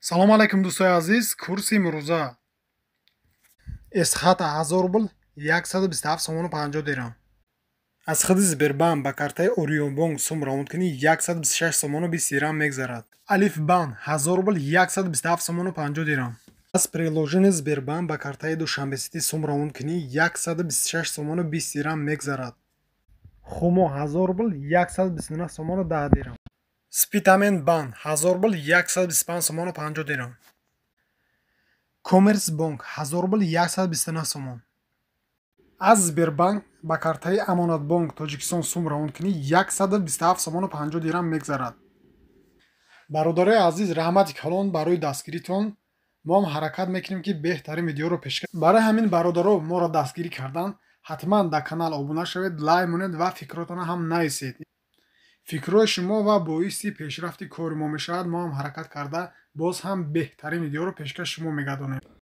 Салом алайкум, дӯстои азиз. Курси имрӯза: Эсхата 1000 рубл 127 сомону 50 дирам. Аз худи Сбербанк ба картаи Орионбонк сум равон кунӣ, 126 сомону 20 дирам мегзарад. Алифбанк 1000 рубл 127 сомону 50 дирам. Аз приложение Сбербанк ба картаи Душанбесити сум равон кунӣ, 126 сомону 20 дирам мегзарад. Хумо 1000 рубл 129 сомону 10 дирам. Спитамен банк 1000 рубл 125 сомону 50 дирам. Коммерс бонк 1000 рубл 129 сомон. Аз Сбербанк ба картаи Амонатбонк Тоҷикистон сум равон кунӣ, 127 сомону 50 дирам мегзарад. Бародарои азиз, раҳмати калон барои дастгиритон. Мо ҳам ҳаракат мекунем, ки беҳтарин видеоро пешкаш. Барои ҳамин, бародаро, моро дастгирӣ кардан ҳатман дар канал обуна шавед, лайк монед ва фикротонро ҳам нависед. Фикрҳои шумо ва боиси пешрафти кори мо мешавад. Мо ҳам ҳаракат карда, боз ҳам беҳтарин видеоро пешкаши шумо мегардонем.